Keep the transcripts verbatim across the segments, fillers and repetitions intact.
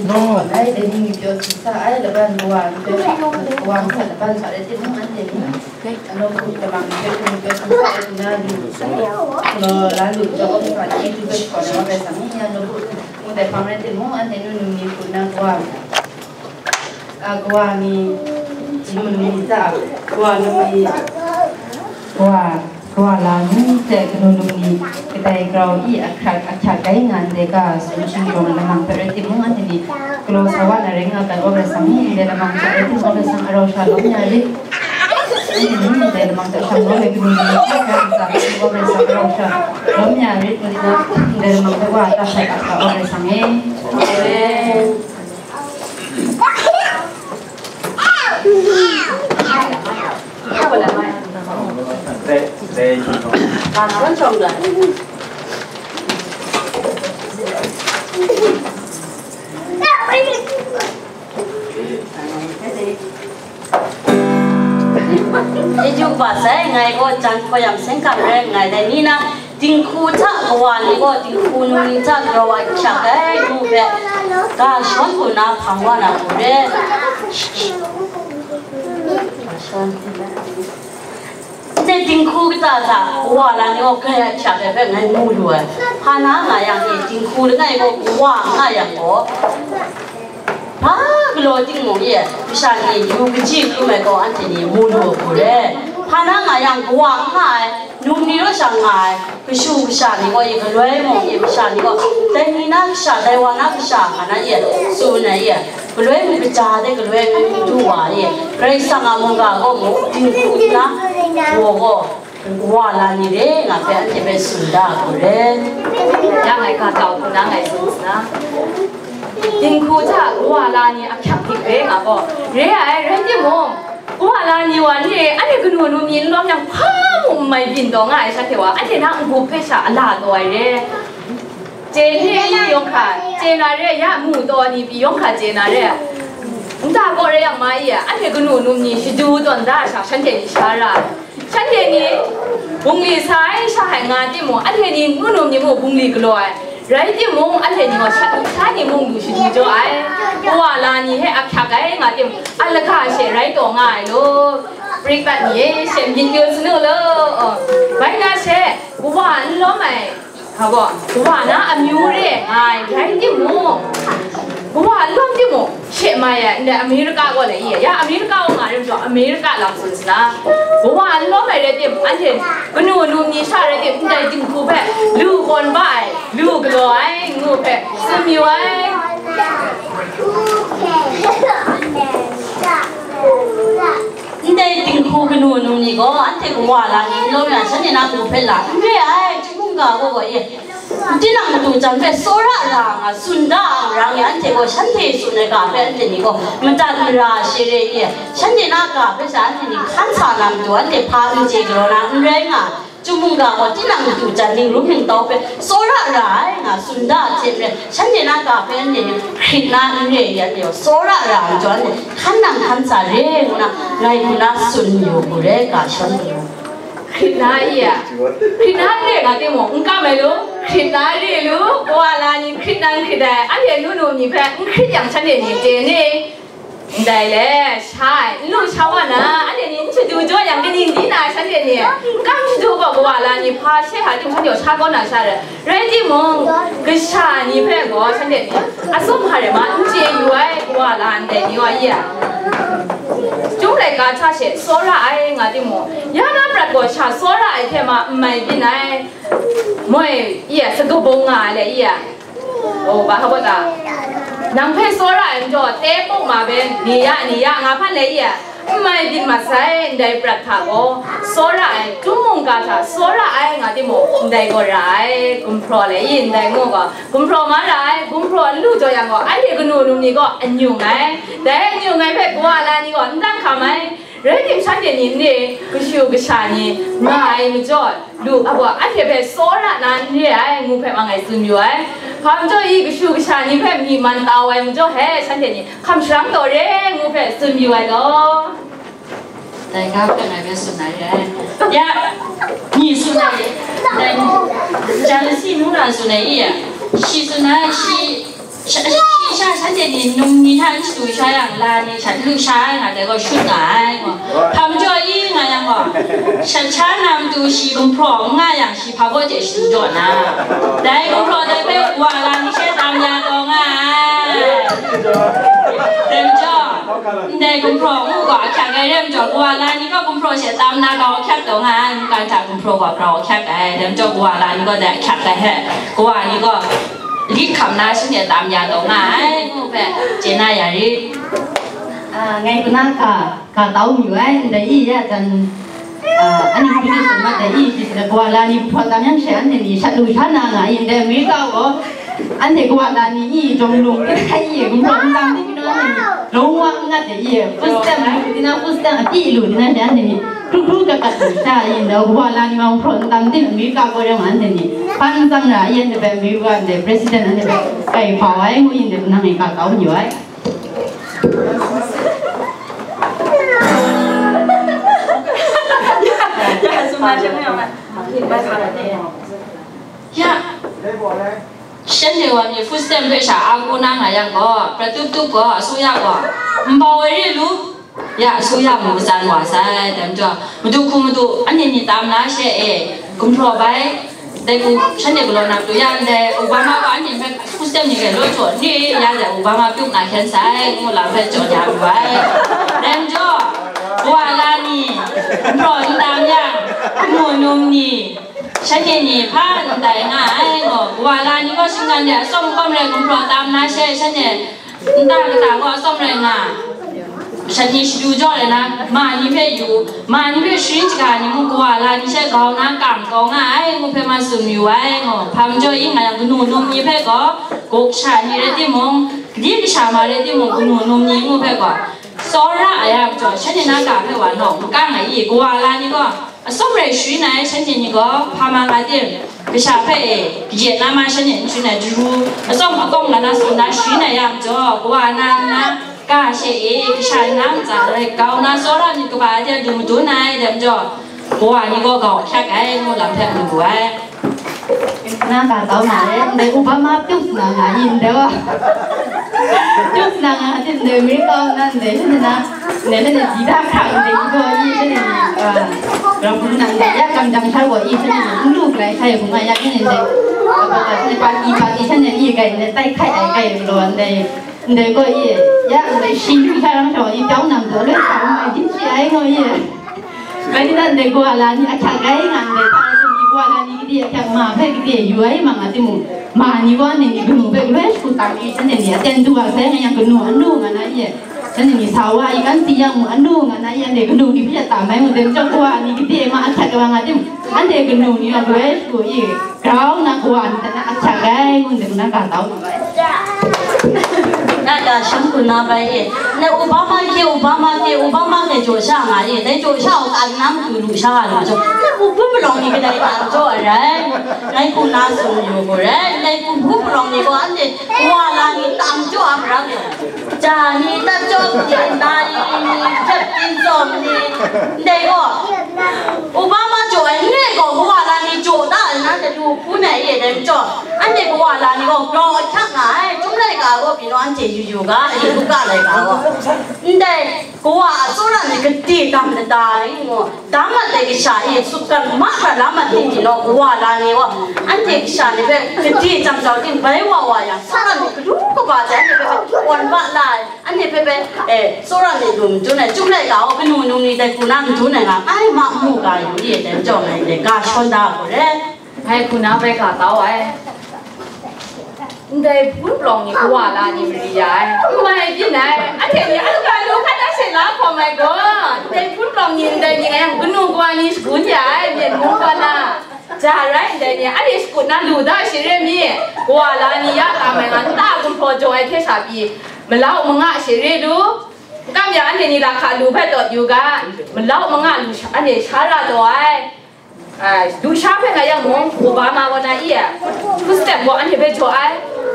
Lord. Ai, dai ni pyaw si sa ai, laban kawa ni pyaw, kawa masat laban sa rai timung, anhte ni, anawku lamang ni pyaw, ni pyaw si sa ai, tuna ni, lo la lu, jaw kawng sa, ni tu bai shakawn ai wa bai sang ni, anawku, mung dai hpang rai timung, anhte nu num ni hku nna kawa, a, kawa ni, nu num ni ta, kawa num ni, kawa. Kawa la ni hte kanu num ni kadai grau i ahkrat ahkyak rai nga ndai ga, tsun shingkawm lamang hpe rai timung, anhte ni galaw sa wa na rai nga ai, Aw Karai Kasang ni ndai lamang hta rai timung, Aw Karai Kasang arau sha lawm ya rit. Anhte ni ndai lamang hta shang lawm ai kanu num ni hta ntsa rai timung, Aw Karai Kasang arau sha lawm ya rit, ngu nna ndai lamang hta wa ta hkrai ap ga, Aw Karai Kasang e. Amen. Yeju kaba sai, ngai gaw jan hkawm yang seng hkam rai nngai, dai ni na dinghku hta kawa ni gaw dinghku num ni hta grau ahkyak ai ngu hpe, ga shawn hku na hpang wa na hku re. Ndai dinghku kata hta kawa la ni gaw grai ahkyak ai hpe ngai mu lu ai. Hpa na nga yang e, dinghku langai gaw kawa nga yang gaw, hpa galaw timung e, masha ni yu kaji hkrum ai gaw anhte ni mu lu ai hku re. Hpa na nga yang kawa n nga ai, num ni raw sha nga ai, kashu kasha ni gaw e, galoi mung e, masha ni gaw, dai ni na kasha, dai wa na kasha nga na e, tsun ai e, galoi mung kaja de, galoi mung du wa e, Karai Kasang a mungga gaw mung dinghku nna, wa gaw, wa la ni re nga hpe anhte hpe tsun da ai hku re. Ya ngai ga tau hku na ngai tsun sa na. Dinghku hta kawa la ni ahkyak hpik re nga gaw, re ai, rai timung, kawa la ni wa ni e, anhte kanu num ni n lawm yang hpa mung n mai byin taw nga ai shanhte wa, anhte na n-gup hpe sha a la taw ai re. Chye ni yawng hkra chye na re, ya mu taw ni pyi yawng hkra chye na re. Nta kaw re yang ma i, anhte kanu num ni shadu tawn da ai sha, shanhte ni sha ra ai. Shanhte ni bungli sa ai sha hai nga timung, anhte ni nu num ni mung bungli galaw ai. Rai timung, anhte ni gaw shat lu sha ni mung lu shadu jaw ai. Kawa la ni hte ahkyak ai nga tim, a laga she rai taw nga ai law. Prik bat ni e, she myit yu sanu law. Bai na she, kawa n lawm ai, ga gaw, kawa na amyu re nga ai, rai timung, kawa n lawm timung, she mai ai, ndai Amerika gaw lai i, ya Amerika gaw nga rim jaw, Amerika lam tsun sa na, kawa n lawm ai rai tim, anhte kanu num ni sha rai tim, ndai dinghku hpe lu gawn ba ai, lu galaw ai, ngu hpe tsun mayu ai. Ndai dinghku kanu num ni gaw, anhte kawa la ni n lawm yang, shanhte na hku hpe la n re ai, chyum mungga gaw gaw e, tinang matu jan hpe tsawra ra nga, tsun da ang rang e, anhte gaw shanhte tsun ai ga hpe anhte ni gaw madat mara shere e, shanhte na ga hpe sha anhte ni hkan sa na matu, anhte hpa n chye galaw na n rai nga, chyum mungga gaw tinang matu jan ning rum ning tau hpe tsawra ra ai nga, tsun da ai hte maren, shanhte na ga hpe anhte ni hkrit na n re ai, anhte gaw tsawra ra ai majaw, anhte hkan nang hkan sa re ngu na, ngai hku na tsun mayu hku re, ga shawng hku. Hkrit na i a, hkrit na n re nga timung, n kam ai lu, hkrit na re lu, kawa la ni hkrit na n hkrit ai, anhte nu num ni hpe n hkrit yang, shanhte ni chye ni? Ndai le, sha ai, n lu sha wa na, anhte ni n shadu jaw yang, kaning di na shanhte ni, n kam shadu gaw, kawa la ni hpa she hpa ting shanhte gaw sha kau na sha rai. Rai timung, kasha ni hpe gaw shanhte ni, atsawm hpa rai ma, n chye yu ai, kawa la ndai ni wa i a. Chyum laika hta she tsawra ai nga timung, ya na prat gaw sha tsawra ai hte ma n mai byin ai. Moi, i a, sakabung nga ai le i a. Oh, ba hpa ta? Nang hpe tsawra ai majaw, te puk ma ben, ni ya, ni ya, nga hpan le i a, n mai byin mat sai, ndai prat hta gaw, tsawra ai, chyum mungga hta tsawra ai nga timung, ndai gaw ra ai, gumhpraw le i, ndai ngu gaw, gumhpraw ma ra ai, gumhpraw n lu jaw yang gaw, anhte kanu num ni gaw, anyung ai, dai anyung ai hpe kawa la ni gaw, n dang hkam ai, rai tim, shanhte ni n re, kashu kasha ni nga ai majaw, lu, a gaw, anhte hpe tsawra na n re ai, ngu hpe ma ngai tsun yu ai. Hpa majaw i kashu kasha ni hpe myi man tau ai majaw he, shanhte ni hkam sharang taw re, ngu hpe tsun yu ai law. Dai ga hpe ngai hpe tsun na re ai. Ya, ni tsun ai, dai, Janasi mung na tsun ai i, shi tsun ai, shi, sha, shi sha shanhte Num ni hta n shadu sha yang, la ni sha n lu sha ai nga dai gaw shut nga ai gaw. Hpa majaw i nga yang gaw, shat sha na matu shi gumhpraw n nga yang, shi hpa baw hte shadu jaw na, dai gumhpraw dai hpe kawa la ni she tam ya taw nga ai. Dai majaw, ndai gumhpraw ngu gaw ahkyak ai re majaw, kawa la ni gaw gumhpraw she tam na grau ahkyak taw nga ai, mungkan hta gumhpraw gaw grau ahkyak ai. Dai majaw, kawa la ni gaw dai ahkyak ai hpe, kawa ni gaw lit hkam na shanhte tam ya taw nga ai, ngu hpe chye na ya rit. Ah, ngai kuna ka, ka tau mi wai, ndai i ya jan, ah, ani hpung ni sum mat dai i, shi sila kawa la ni hpraw tam yang she, anhte ni shat lu sha na nga i, ndai America gaw, anhte kawa la ni i, jawng lung i, i, gumhpraw n tam ni, anhte ni, long wa n ngat dai i, food stamp lu di na, food stamp a pyi lu di na she, anhte ni, hkru hkru gat gat lu sha i, ndai kawa la ni ma gumhpraw n tam di, America gaw rai nga, anhte ni, hpan tsang ra i, anhte hpe America, anhte president, anhte hpe, kai hpa wai ngu i, ndai nang i ka tau mi wai. Ya, shanhte wa mi food stamp hpe sha a kaw na nga yang gaw, prat tup tup gaw, asuya gaw, nbau ai re lu, ya, asuya mu matsan wa sai, dai majaw, madu hku madu, anhte ni tam na she e, gumhpraw bai, dai hku, shanhte galaw na matu ya ndai, Obama gaw anhte hpe food stamp ni gai law jaw, ni ya dai, Obama pyuk na hkyen sai, ngu lam hpe jaw ya wu ai. Dai majaw, kawa la ni, gumhpraw n tam yang, kanu num ni, shanhte ni hpa n tai nga ai gaw, kawa la ni gaw shinggan de atsawm kawm rai gumhpraw tam na she, shanhte nta kata gaw atsawm rai nga, shanhte shadu jaw rai na, ma ni hpe yu, ma ni hpe sharin shaga ni mung kawa la ni she grau na kam kau nga ai, ngu hpe ma tsun yu ai, ngu hpa majaw i nga yang, kanu num ni hpe gaw, guk sha ni rai timung, gade kasha ma rai timung, kanu num ni ngu hpe gaw, tsawra ai a majaw, shanhte na ga hpe wa nawk makang ai i, kawa la ni gaw, atsawm rai sharin ai shanhte ni gaw, hpa ma nga tim, kasha hpe e, kaye na ma shanhte n sharin ai, daru, atsawm akawng la na tsun na sharin ai yang jaw, kawa na nna, ga she e, kasha na ntsa rai kau na, tsawra myit kaba ai hte du madun ai, dai majaw, kawa ni gaw grau ahkyak ai, ngu lam hpe mu wu ai. Na ka tau na e, ndai Obama pyuk na nga yin dai wa. Pyuk na nga, hte ndai America na ndai, hte na, ndai, hte na, di da hkang ndai, di gaw yi, hte na, ah, rau hpung nang ndai, ya kam jang sha gaw yi, hte na, n lu grai sai hpung a, ya, hte na ndai, ah, ba, ba, hte na, party, party, hte na, yi grai, ndai, tai hkai ai grai, law ndai, ndai gaw yi, ya, ndai, shi lu sha rang shaw yi, pyau nang gaw, loi sa, mai, din shi ai gaw yi. Rai nna, ndai kawa la ni ahkyak rai nga ndai, hpa rai ni kawa la ni gade ahkyak ma hpe gade yu ai ma nga timung, ma ni wa ni ni kanu hpe galoi shagu tam i, shanhte ni aten du wa sai nga yang kanu anu nga na i, shanhte ni sa wa i kan si yang mu anu nga na i, anhte kanu ni hpe tam ai mu, dai majaw kawa ni gade ma ahkyak wa nga timung, anhte kanu ni wa galoi shagu i, grau na kawa ni hta na ahkyak ai ngu ndai, na ka tau. Na ga shang ku na bai e. Na Obama ke, Obama ke, Obama ke jaw sha nga e. Dai jaw sha u ka na matu lu sha nga lu jaw. Na bu bu palawng ni kadai tam jaw ai rai. Ngai ku na sung yu ku rai. Ngai ku bu palawng ni gaw anhte wa la ni tam jaw ai rai. Ja ni, tat jaw ni, na ni, ni, jep tin tsawm ni. Ndai gaw. Obama jaw ai, nye gaw kawa la ni jaw da ai na, dai lu hpun ai e, dai majaw, anhte kawa la ni gaw grau ahkyak nga ai, Chyum laika gaw pyi naw anhte yu yu ga, ayin hkrup ga laika gaw. Ndai, kawa a tsawra ni gade tam lata ai ngu, da mat ai kasha e, sutgan ma hkra la mat ai pyi naw, kawa la ni gaw, anhte kasha ni hpe gade jang jau ting bai wa wa yang, tsawra ni galu kaba hte anhte hpe wan ba la ai. Anhte hpe bai, eh, tsawra ni lu madun ai, Chyum laika gaw kanu num ni dai hku na madun ai nga, ai ma mu ga yu i, dai majaw ngai dai ga shawn da ai gaw re. Ngai hku na bai ga tau ai. Ndai hpun palawng ni kawa la ni mari ya ai. N mai byin ai. Anhte ni a lu ga lu hkan da she la hkawm ai gaw, ndai hpun palawng ni ndai ni a yang kanu kawa ni shagun ya ai, myen mung kaw na. Ja rai ndai ni, anhte shakut na lu da shi re mi? Kawa la ni ya tam ai nga, nta gumhpraw jaw ai hte sha pyi, malau manga shi re lu. Kam ya anhte ni lahka lu hpe tawt yu ga, malau manga lu sha, anhte sha ra taw ai. Ai, lu sha hpe nga yang mung, Obama wa na i, food stamp gaw anhte hpe jaw ai.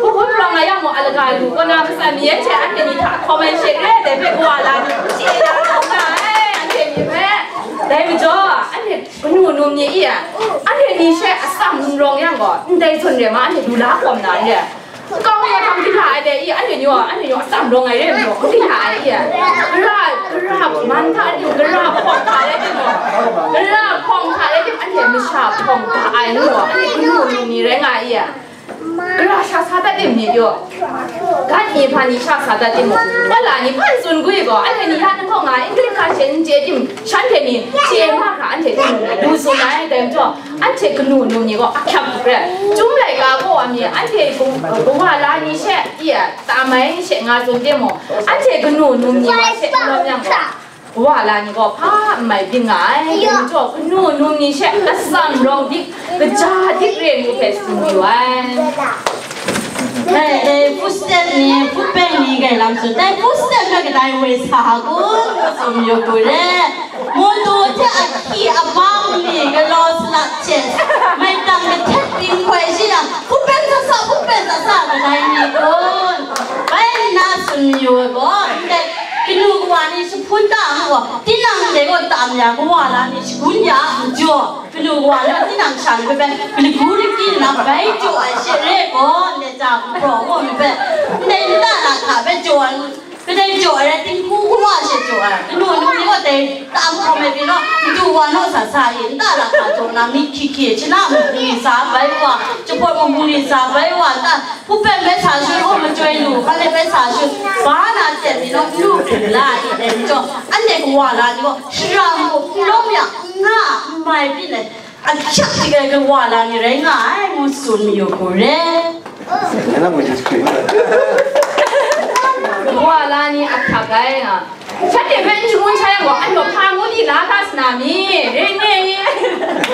Hpun hpun palawng nga yang mung, a laga lu kaw na matsan mi anhte, anhte ni hta hkawm ai she re, dai hpe kawa la ni, chye na hkawm nga ai, anhte ni hpe. Dai majaw, anhte kanu num ni i, anhte ni she atsam n rawng yang gaw, ndai zawn re ma, anhte lu la hkawm na n re. Kau ya htam gala ai dai i, anhte ni gaw, anhte ni gaw atsam rawng ai re ai majaw, gala ai i. Gara, gara man hta rai tim, gara hpawng hta rai tim gaw, gara hpawng hta rai tim, anhte masha hpawng ga ai ngu gaw, anhte kanu num ni rai nga ai i. Gara sha sa dat tim ni yaw, gat ni hpa ni sha sa dat tim gaw, wala ni hpan tsun gwi gaw, anhte ni ya nang kaw nga ai, English hkra she n chye tim, shanhte ni chye nga hkra, anhte kanu lu tsun ai, dai majaw, anhte kanu num ni gaw ahkyak hkuk re ai. Chyum laika kaw wa mi, anhte kawa la ni she, iya, tam ai she nga tsun timung, anhte kanu num ni wa she n lawm yang gaw, kawa la ni gaw hpa n mai byin nga ai. Dai majaw, kanu num ni she atsam rawng dik, kaja dik re ngu hpe tsun yu ai. Dai, dai footstep ni, footpath ni gailam tsun, dai footstep hpe kadai woi sa kun, ngu tsun yu ku re. Mawtaw hte ahki abang ni galaw salak hte, maitang kahtet ting hkoi shi yang, hpu pen sa sa, hpu pen sa sa, kadai ni kun? Bai nna tsun mayu ai gaw, ndai kanu kawa ni jahpun ta ai gaw, tinang ndai gaw tam ya, kawa la ni shagun ya a majaw, kanu kawa ni tinang sha ni hpe bai, lagu lagi nna bai jaw ai she re gaw, ndai ja hpraw gaw mi hpe, ndai nta na hta bai jaw ai, kadai jaw ai rai, tinghku kawa she jaw ai, kanu num ni gaw dai tam hkawm ai pyi naw, madu wa naw sa sa e, nta ra hka jaw na, myit hkyi hkyi, shana mung ni sa bai wa, jahpawt mung ni sa bai wa, nta hpu pen bai sa shut, o majoi lu, hpa let bai sa shut, ba na tsen mi naw, n lu hkring la ai dai majaw, anhte kawa la ni gaw, shara mung n lawm ya, n nga, n mai byin ai, ahkyak dik ai kawa la ni rai nga ai, ngu tsun mayu ku re. Kawa la ni ahkyak ai nga. Shanhte hpe n shangun sha yang gaw, anhte hpa ngu di la hta sa na mi? Ring nge i?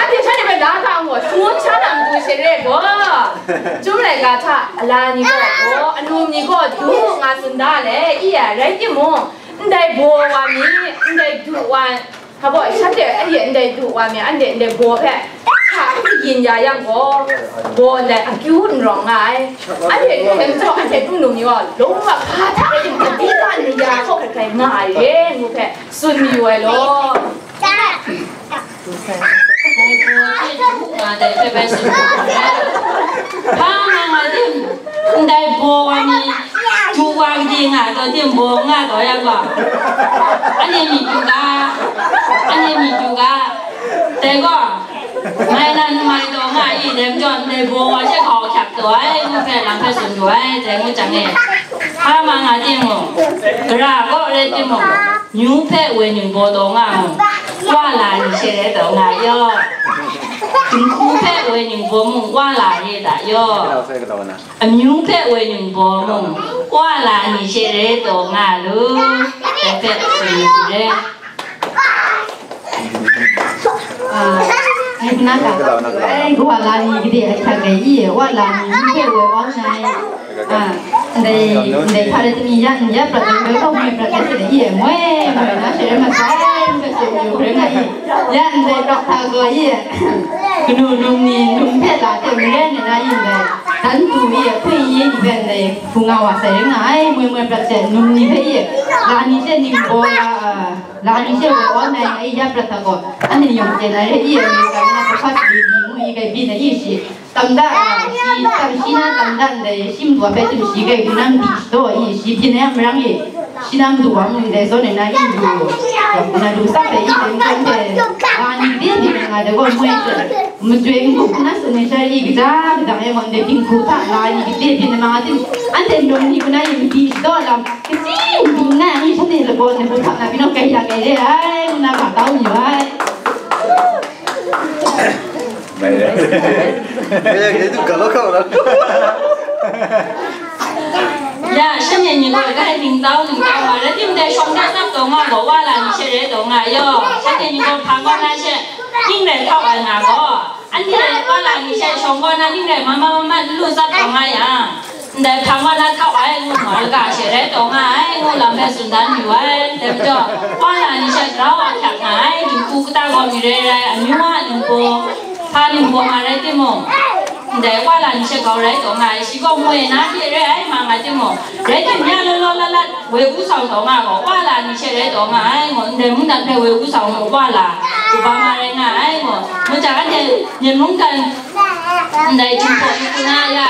Anhte shanhte hpe la hta n gaw, shangun sha na matu she re gaw, Chyum laika hta la ni gaw, gaw, anum ni gaw du nga tsun da le, i ya, rai timung, ndai baw wa mi, ndai du wa, hpa baw, shanhte anhte ndai du wa mi, anhte ndai baw hpe hta n yin ya yang gaw, baw ndai akyu n rawng nga ai. Anhte hte majaw, anhte hpung num ni gaw, lung wa hpa hta rai tim, gadi ga n ya hkaw hkrai hkrai nga ai re, ngu hpe tsun mayu ai law. Dai baw hte du nga dai hpe bai tsun mayu ai. Hpa nga nga tim, ndai baw wa ni, du wa gade nga taw tim, baw nga taw ya gaw, anhte myit du ga, anhte myit du ga, dai gaw, mai nan mai taw nga i, dai majaw ndai baw wa she hkau hkyak taw ai, ngu hpe lam hpe tsun du ai, dai ngu jang e, hpa ma nga timung, gara gaw rai timung, myu hpe wenyi baw taw nga mung, wa la ni she rai taw nga yaw. Dinghku hpe wenyi baw mung, wa la re ta yaw. Amyu hpe wenyi baw mung, wa la ni she rai taw nga lu. Dai hpe tsun yu re. Ah, ai, na ka, ai, wa la ni gade ahkyak ai i, wa la ni myu hpe woi awn ai. Ah, ndai, ndai hpa rai timung, ya, ya prat ai, ya prat ai, ya prat ai, ya moi, moi na she rai masai, ngu hpe tsun yu hkrai nga i. Ya ndai prat hta gaw i, kanu num ni, num hpe la hte maren ai na i ndai, dan du i, hpui i, i hpe ndai, hpu nga wa sai rai nga ai, moi moi prat hte num ni hpe i, la ni hte ning baw la, ah, la ni hte baw awn ai, ai ya prat hta gaw, anhte yawng chyen ai re i, Amerika na pahpa shali di ngu i, kai byin ai i shi, tam da, shi, tam shi na tam da ndai, shi madu a bai tim shi kai, kaw na madi shadaw i, shi byin ai a marang e, shi na madu wa mung ndai zawn ai na i du, kaw na du sak ai i, dai mung hpe, la ni de byin ai nga dai gaw moi hte, majoi n-gu hku na tsun ai sha i, kaja kadang e gaw ndai dinghku hta la ni gade byin ai ma nga tim, anhte num ni hku na i madi shadaw lam, kaji madi n na i, shanhte lagaw ni hku hkap na pyi naw, kai ya kai re ai, ngu na ga kau ni wa ai. Mai re. Kaya kaya tu kalau kau lah. Ya, shanhte ni gaw, dai ning tau, ning tau nga, rai tim dai shawng de tsap taw nga gaw, wa la ni she rai taw nga yaw. Shanhte ni gaw hpang gaw na she, ning rai htau ai nga gaw, anhte wa la ni she shawng gaw na ning rai ma ma ma ma n lu tsap taw nga yang, ndai hpang gaw na htau ai ngu ma, laga she rai taw nga ai ngu lam hpe tsun dan yu ai. Dai majaw, wa la ni she grau ahkyak nga ai, dinghku kata gaw mi rai rai, amyu a ningbaw, hpa ningbaw ma rai timung, ndai wa la ni she grau rai taw nga ai, shi gaw moi na hte re ai ma nga timung, rai tim ya law law lat lat woi u sau taw nga gaw, wa la ni she rai taw nga ai ngu, ndai mungdan hpe woi u sau ngu, wa la, uba ma rai nga ai ngu, mu jang anhte Myen mungdan ndai Jinghpaw ni hku na ya,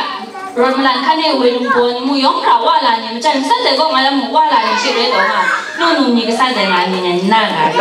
Rawt malan hkan e woi lungbaw ni mu yawng hkra wa la ni, majan gasat dai gaw nga lam mu wa la ni she rai taw nga, nu num ni gasat dai nga ni ngai n na nga ri.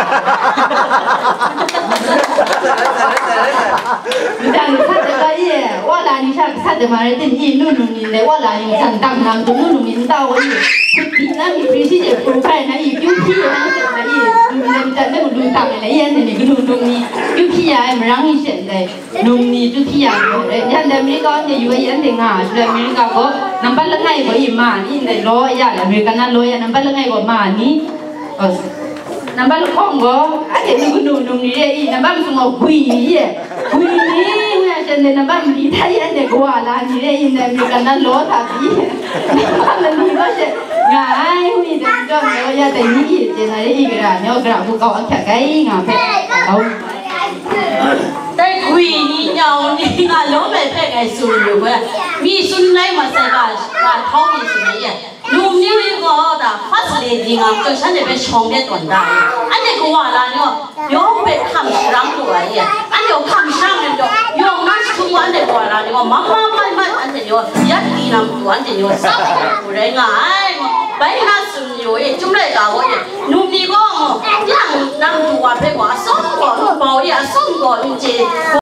Majan gasat dai ga ye, wa la ni sha gasat dai ma rai tim i, nu num ni ndai wa la ni majan dang nang tu nu num ni n ta wa i, hkut di na mi hpri shi je hpru hkai na i, kyu hpyi na se na i, num ni ndai majan de lu tang na i, anhte ni kanu num ni, kyu hpyi ya ai marang i she ndai. Num ni tu hpyi ya ni rai, yan dai America wan de yu ai yan de nga, shaloi America gaw, nambat langai gaw i ma ni, ndai law ya, America na law ya, nambat langai gaw ma ni, oh, nambat lahkawng gaw, anhte nu kanu num ni re i, nambat masum gaw gwi ni ye, gwi ni, ngu ya shen de nambat mali hta i, anhte kawa la ni re i, ndai America na law hta pyi, nambat mali gaw she, nga ai, ngu i dai chyawm law ya dai ni i, chye na re i, gara ni gaw gara hku kau ahkyak ai, nga hpe, kau. Dai gwi ni, nyau ni, nga lawm ai hpe ngai tsun yu hpe, mi tsun lai masai ga, ga htau mi tsun ai ye. Num ni gaw da, first lady nga, kaw shanhte hpe shawng de tawn da ai. Anhte kawa la ni gaw, yawng hpe hkam sharang lu ai ye. Anhte gaw hkam sharang ai majaw, yawng na jahtum gaw anhte kawa la ni gaw, mam mam mai mai, anhte ni gaw, yat di na matu, anhte ni gaw, tsap ai hku rai nga ai. Bai na tsun yu e, chyum laika gaw e, num ni gaw, yang nang du wa hpe gaw, atsawm gaw, nbau e, atsawm gaw, n chye,